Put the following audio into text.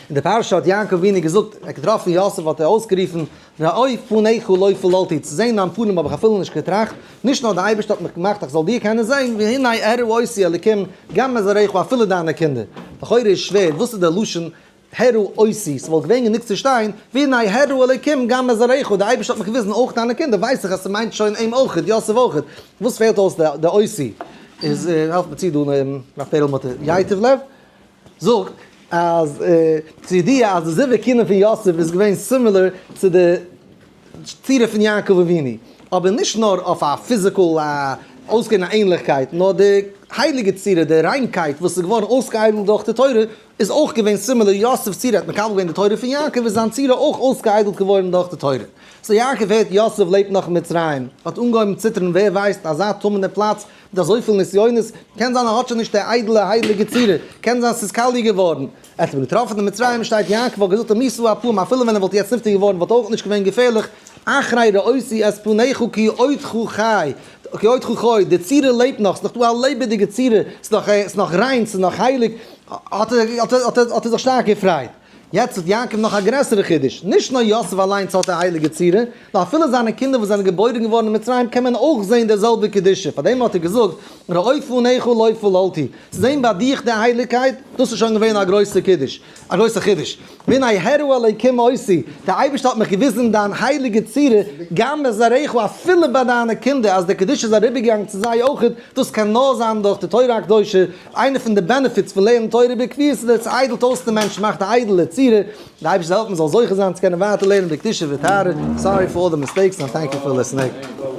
אין די פרשה האט יעקב אבינו געזאגט, ער האט געטראפן יוסף האט ער אויסגערופן, ראה פניך לא פללתי, צו זען דיין פנים האב איך אפילו נישט געטראכט, נישט נאר דער אייבערשטער האט מיך געמאכט איך זאל דיר קענען זען, והנה הראה אותי אלקים גם את זרעך אפילו דיינע קינדער. לכאורה איז שווער, וואס איז דער לשון הראה אותי, ס'וואלט געווען גענוג צו שטיין, והנה הראה אלקים גם את זרעך, דער אייבערשטער האט מיך געוויזן אויך דיינע קינדער, ווייס איך אז ס'מיינט שוין אים אויכעט, יוסף אויכעט, וואס פעלט אויס די אותי? איז העלפט מיר צו דא רב פערלמוטער, ייטב לב זאגט אז צו ידיעה אז די זיווג כהונה פון יוסף איז געווען similar צו די צורה פון יעקב אבינו, אבער נישט נאר אויף א physical אויסגעזען א ענליכקייט, נאר די הייליגע צורה, די ריינקייט וואס איז געווארן אויסגעאיידלט דורך די תורה, איז אויך געווען similar, יוסף'ס צורה האט מקבל געווען די תורה פון יעקב, איז זיין צורה אויך אויסגעאיידלט געווארן דורך די תורה. so יעקב הערט יוסף לעבט נאך אין מצרים, האט אנגעהויבן ציטערן ווער ווייסט אזא טמא'נע פלאץ מיט אזויפיל נסיונות, קען זיין ער האט שוין נישט די איידעלע הייליגע צורה, קען זיין ס'איז קאליע געווארן. ער האט אים געטראפן אין מצרים שטייט יעקב האט געזאגט אמותה הפעם אפילו ווען ער וואלט יעצט נפטר געווארן וואלט אויך נישט געווען געפערליך, אחרי ראותי את פניך כי עודך חי, כי עודך חי, די צורה לעבט נאך, ס'איז נאך דא א לעבעדיגע צורה, ס'איז נאך ריין, ס'איז נאך הייליג, האט ער זיך שטארק געפרייט. יעצט האט יעקב נאך א גרעסערע חידוש, נישט נאר יוסף אליינס האט א הייליגע צורה, נאר אפילו זיינע קינדער וואס זענען געבוירן געווארן אין מצרים קען מען אויך זען די זעלבע קדושה, פארדעם האט ער געזאגט, ראה פניך לא פללתי, צו זען ביי דיך די הייליגקייט, דאס איז שוין געווען א גרויסע קידוש, א גרויסע חידוש. והנה הראה אלוקים אותי, דער אייבערשטער האט מיך געוויזן דיין הייליגע צורה, גם את זרעך, אפילו ביי דיינע קינדער, אז די קדושה איז אריבערגעגאנגען צו זיי אויך, דאס קען נאר זיין דורך די תורה הקדושה, איינע פון די benefits פון לערנען תורה בקביעות איז עס איידלט אויס די מענטש, מאכט א איידעלע צורה, די אייבערשטער זאל העלפן מ'זאל זוכה זיין צו קענען ווייטער לערנען בקדושה וטהרה, sorry for all the mistakes and thank you for listening.